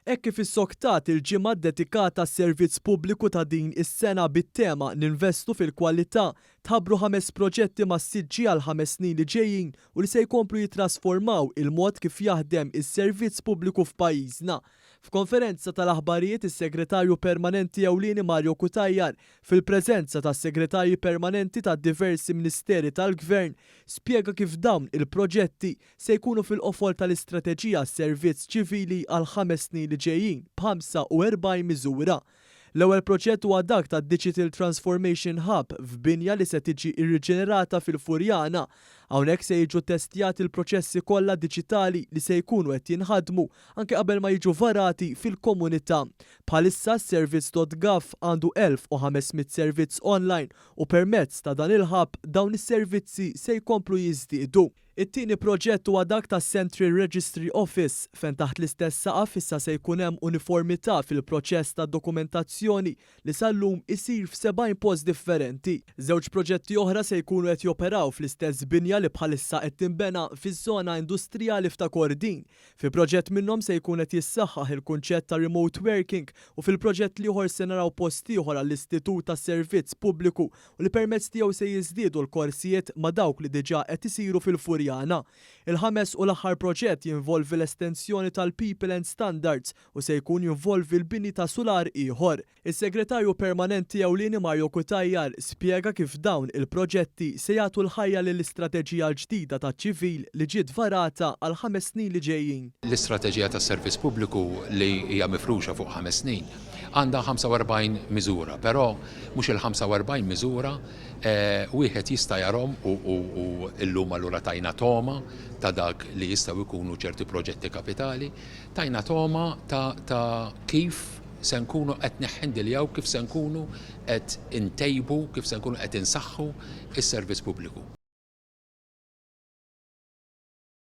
Hekk kif issoktat il-ġimgħa ddedikata għas-servizz pubbliku ta' din is-sena bit-tema 'Ninvestu fil-Kwalità', tħabbru ħames proġetti massiġġi għall-ħames snin li ġejjin u li se jkomplu jittrasformaw il-mod kif jaħdem is-servizz pubbliku f'pajjiżna. F'konferenza tal-aħbarijiet is-Segretarju Permanenti Ewlieni Mario Cutajar, fil-preżenza tas-Segretarji Permanenti tad-diversi Ministeri tal-Gvern, spjega kif dawn il-proġetti se jkunu fil-qofol tal-istrateġija għas-servizz ċivili għall-ħames snin li ġejjin b'45 miżura. L-ewwel proġett huwa dak tad-Digital Transformation Hub f'binja li se tiġi rriġenerata fil-Furjana. Hawnhekk se jiġu ttestjati l-proċessi kollha diġitali li se jkunu qed jinħadmu anke qabel ma jiġu varati fil-komunità. Bħalissa s-servizz.gov għandu 1,500 servizz online u permezz ta' dan il-hub dawn is-servizzi se jkomplu jiżdiedu. It-tieni proġett huwa dak tas-Central Registry Office, fejn taħt l-istess saqaf issa se jkun hemm uniformità fil-proċess tad-dokumentazzjoni li sal-lum isir f'70 post differenti. Żewġ proġetti oħra se jkunu qed joperaw fl-istess binja li bħalissa qed tinbena fiż-żona industrijali f'Ta' Kordin. Fi proġett minnhom se jkun qed jissaħħaħ il-kunċett ta' remote working u fil-proġett l-ieħor se naraw post ieħor għall-Istitut tas-Servizz Pubbliku u li permezz tiegħu se jiżdiedu l-korsijiet ma' dawk li diġà qed isiru fil-Furjana. Il-ħames u l-aħħar proġett jinvolvi l-estensjoni tal-People and Standards u se jkun jinvolvi l-bini ta' sular ieħor. Is-Segretarju Permanenti Ewlieni Mario Cutajar spjega kif dawn il-proġetti se jagħtu l-ħajja lill-istrateġija l-ġdida taċ-ċivil li ġiet varata għall-ħames snin li ġejjin. L-istrateġija tas-servizz pubbliku li hija mifruxa fuq ħames snin għandha 45 miżura, però mhux il-45 miżura wieħed jista' jarhom u llum allura tajna togħma ta' dak li jistgħu jkunu ċerti proġetti kapitali, tajna togħma ta' kif se nkunu qed neħħindiljaw, kif se nkunu qed intejbu, kif se nkunu qed insaħħu s-servizz pubbliku.